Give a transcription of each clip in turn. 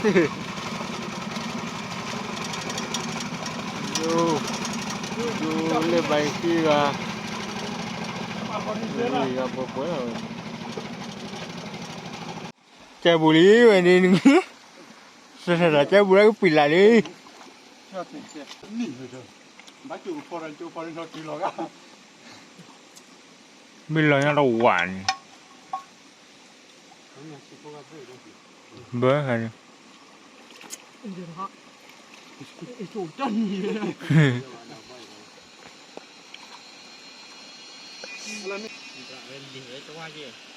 ဒိး, ဒိးလဲၤဘၣ်ဟံးဂၤ, ကဲဘူးလံဝဲန့ၣ်, စဲးစဲးဒီးကဲဘူးလၢကပံာ်လၢ်လံ, မ့ၢ်လီၤညါတဝာ်န့ၣ်, ဘၢဂၤန့ၣ် အီၤန့ၣ်လီၤ. လီၤဘျဲၣ်,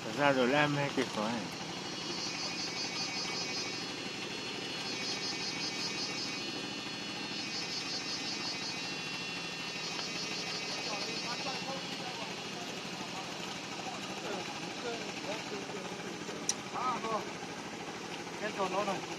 ကစၢ်ဒိးလၢအမဲာ်က့ၤ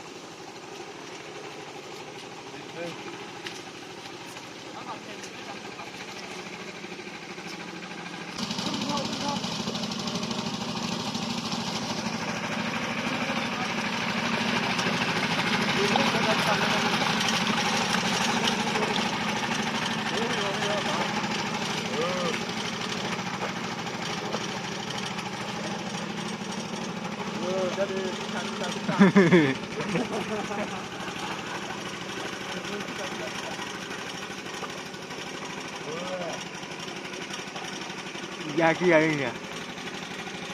ဃီ ယါခံ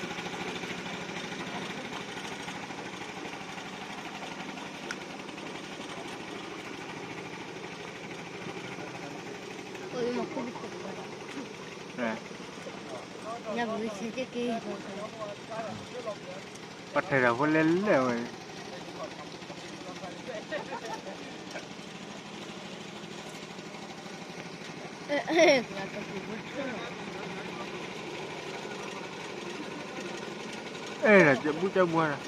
ဂၤန့ၣ် ပှၤထဲးဒီးဖိလဲၣ်လဲၣ်ဝဲ အဲၣ်ဒိး ကၠၢ်ဘူၣ်ကၠၢ်ဘှါဒီး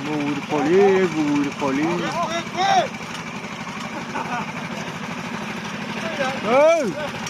မ့ၢ်ဝံၤတကိးလံ, မ့ၢ်ဝံၤတကိးလံ, ဧၢ